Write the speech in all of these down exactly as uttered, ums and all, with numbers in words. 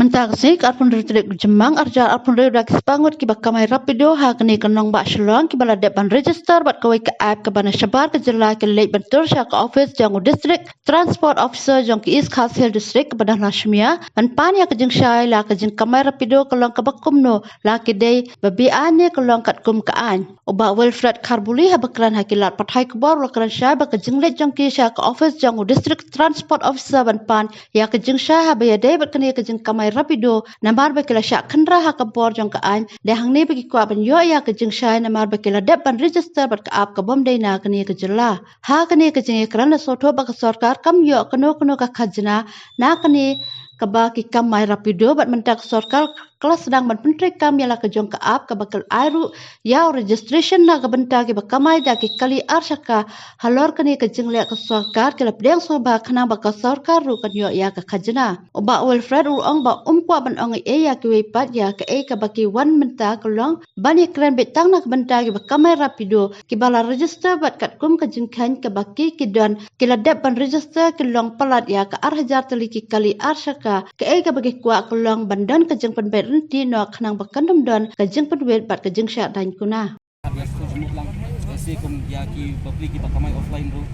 Mynta ka sngi ka arphew hynriew tarik u Jymmang arhajar arphew hynriew da ki spah ngut kiba kamai Rapido ha kane ka nongbah Shillong kiba la dep ban register bad kawei ka app kaba na shabar ka jylla ki leit ban tur sha ka office jong u District Transport Officer jong ka East Khasi Hills District kaba na Lashmia ban pan ïa ka jingshai la ka jingkamai Rapido ka long kaba kumno, la ki dei ba biang ne ka long katkum ka aiñ. U Bah Wilfred Kharbuli haba kren ha ki lad pathai khubor u la kren shai ba ka jingleit jong ki sha ka office jong u District Transport Officer ban pan ïa ka jingshai haba ïadei bad kane ka jingkamai Rapido namar ba ki la shah khynra ha ka bor jong ka aiñ. Dei hangne ba ki kwah ban ïoh ïa ka jingshai namar ba ki la dep ban register bad ka app ka bym dei na kane ka jylla. Ha kane ka jingïakren la sngewthuh ba ka sorkar kam ïoh kano kano ka khajna na kane kaba ki kamai Rapido bad mynta ka sorkar ka la sdang ban pyntreikam ïa la ka jong ka app kaba ka la ai ruh ïa u registration na ka bynta kiba kamai da ki kali ar shaka. Halor kane ka jingleh ka sorkar ki la pdiang sngewbha khnang ba ka sorkar ruh kan ïoh ïa ka khajna. U Bah Wilfred u ong ba um kwah ban ong ei ei ïa kiwei pat ïa kaei kaba ki wan mynta ka long ban ïakren beit tang na ka bynta kiba kamai Rapido kiba la register bad katkum ka jingkheiñ kaba ki ki don ki la dep ban register ki long palat ïa ka ar hajar tylli ki kali ar shaka. Kaei kaba ki kwah ka long ban don ka jingpynbeit rynti noh khnang ba kan ym don ka jingpynwit bad ka jingshah daiñ kuna. Ïa shu jingmut lang, ïa se kum ïa ki bapli kiba kamai offline ruh.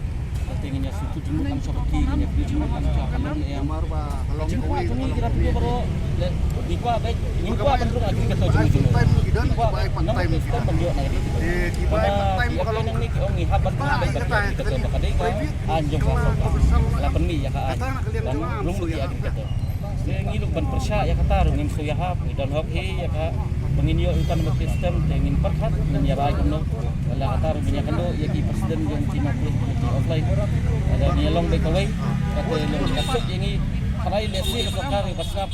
Te ngin ïa shu jingmut lang sha bapli, ngin ïa shu jingmut lang sha ka long ne em. Jingkwah jong ngi ki Rapido baroh, le, ngi kwah beit, ngi kwah ban rung agriculture jong ngi jong ngi. Ngi kwah ban nang system ban ïoh na agriculture. Namar ïa ki nang ne ki ong ngi hap ban rung beit bad agriculture ba ka dei ka aiñ jong ka sorkar. La pynmih ïa ka aiñ ban rung beit agriculture. Te ngi luk ban pyrshah ïa kata ruh ngim shu ïahap, ngi don hok hi ïa ka ba ngin ïoh ïa ka number plate stamp, te ngin pyrkhat ngin ïa rai kumno. Lada kata ruh ngin ïakynduh ïa ki president jong ki nongpynïaid offline. Lada ngi ïa long beit kawei, kata long ka suk ïa ngi. Kawei lehse ka sorkar ïa ka sngap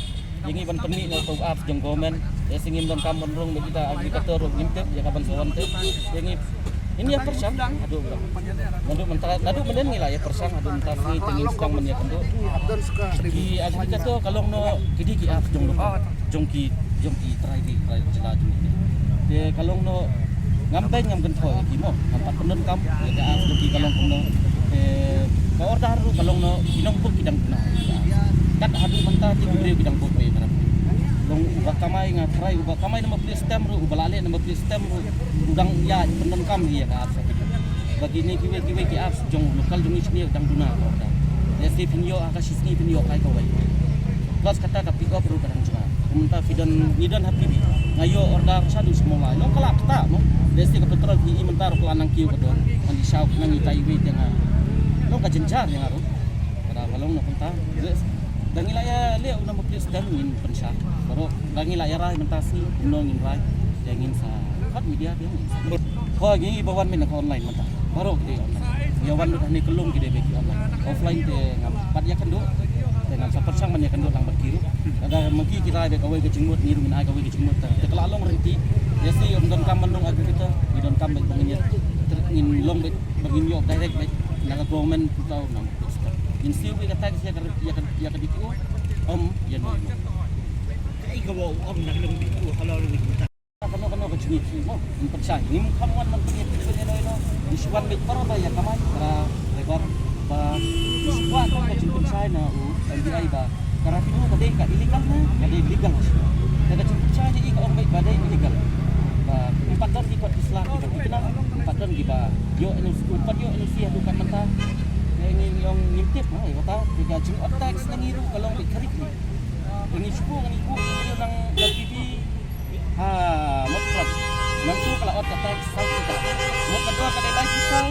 ïa ngi ban pynmih na ka app jong government. Lehse ngim donkam ban rung beit kita agriculture ruh ngim tip ïa ka ban sa wan te ïa ngi. Ngin ïa pyrshang haduh mynta. Naduh mynta, naduh mynta ngi la ïa pyrshang haduh mynta sngi te ngin sdang ban ïakynduh. Ki agriculture ka long noh ki dei ki app jong local, jong ki, jong ki trai, ki trai jylla jong ngi. Te ka long noh ngam beiñ ngam kynthoi ki mo, ngam pat pyndonkam ïa ka app jong ki ka long kumno. Te ka order ruh ka long noh ki nongbud ki dang bna. Kat haduh mynta ki briew ki dang bud beit. Long uba kamai, nga trai, uba kamai number plate stamp ruh, uba la leh number plate stamp ruh u dang ïa pyndonkam ïa ka app. Ba kine kiwei kiwei ki apps jong local jong ngi shane dang duna ka order. Lehse phin ïoh ha ka shisngi phin ïoh kai kawei. Plus kata ka pick up ruh ka dang jnga. Kumta phi don, ngi don ha P B. Nga ïoh order shaduh sngewlai. Long ka la kata mo. Lehse ka petrol phi i mynta ruh ka la nang kiew ka don. Ngan ïa shaw nang ïa tai wei te nga. Long ka jynjar ïa nga ruh. Ka da ka long noh kumta. Lehse da ngi la ïa leh u number plate stamp ngin pynshai. Baroh da ngi la ïa rai mynta sngi, kumno ngin rai, ïa ngin sa pat media, ïa ngin sa. Ko ngi ba wan mynta ka online mynta. Baroh ki dei online. Ïa wan mynta ne ka long ki dei beit ki online. Offline te ngam pat ïakynduh. Te ngam sa pyrshang ban ïakynduh lang bad ki ruh. Lada ma ki ki rai da kawei ka jingmut, ngi ruh ngin ai kawei ka jingmut. Te ka la long rynti. Ïa shi ym donkam ban long agricultor, ngi donkam beit ba ngin ïa, ngin long beit ba ngin ïoh direct beit na ka government putau nang. Ngin siew beit ka tax ïa ka, ïa ka, ïa ka D T O. Ym ïa no. Kaei kaba u ong na ka liang D T O ka la long. Kano kano ka jingïeit mo, ngin pynshai. Ngim kham wan ban pynïeit ïa no ïa no. Ngi shu wan beit para ba ïa kamai, para driver ba ngi shu kwah ka jingpynshai na u M D I ba ka Rapido ka dei ka illegal ne ka dei legal. Te ka jingpynshai jong ngi ka ong beit ba dei illegal. Ba ngim pat don ki kot ki sla kiba thikna, ngim pat don kiba ïoh N O C, ngim pat ïoh N O C haduh kat mynta. Te ngi ong ngim tip ha ïa kata, te ka jingot tax na ngi ruh ka long beit khari khari. Te ngi shu buh ngi buh ngi nang na T V. Ha, mut prat. Nangtu ka la ot kata saw kita. Mut ka dor ka dei lai phew saw.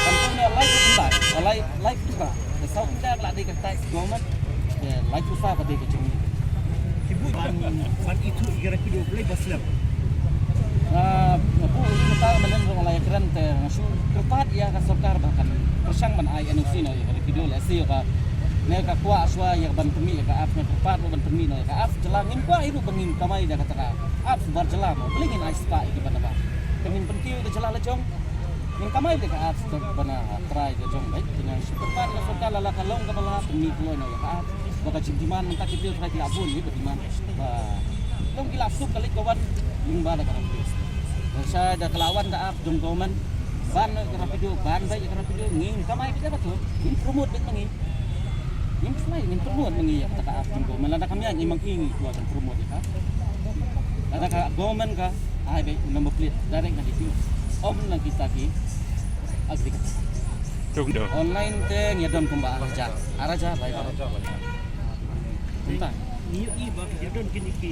Kan tu ne lai phew kynta. Ka lai, lai phew kynta. Ka saw kita ka la dei kata government. Ka lai phew saw ka dei ka jong ngi. Ki buh ban, ban ithuh ïa ka Rapido Play ba slem. Nga, nga buh ïa kata mynta ruh nga la ïakren te nga shu kyrpad ïa ka sorkar ba kan pyrshang ban ai N O C noh ïa ka Rapido lehse ïa ka. Ne ka kwah shuwa ïa ka ban pynmih ïa ka app, ne kyrpad ban pynmih noh ïa ka app. Jylla ngin kwah ïa ruh ba ngin kamai da kata ka app bar jylla mo. Balei ngin ai spah ïa kiba na bar. Te ngin pynkiew ïa ka jylla la jong. Ngin kamai da ka app stor ba na trai la jong beit. Te ngin shu kyrpad ïa ka sorkar lada ka long kaba lah pynmih kloi noh ïa ka app. Ba ka jingdemand mynta ki briew trai ki la bun ïa ka demand. Ba long ki la suk ka leit ka wan lyngba da ka Rapido. Ba shai da ka la wan ka app jong government. Ban ïa ka Rapido, ban beit ïa ka Rapido, ngin kamai beit ïa ka tu. Ngin promote beit ma ngi. Ngin slide, ngin promote ma ngi ïa kata ka app jong government. Lada kam ïaid ngi ma ngi, ngi kwah ban promote ïa ka. Lada ka government ka ai beit number plate direct na D T O. Ym na kita ki agriculture. Tuk do. Online te ngi don kumba ar hajar. Ar hajar bai. Kumta. Ngi ïohi ba ki don kine ki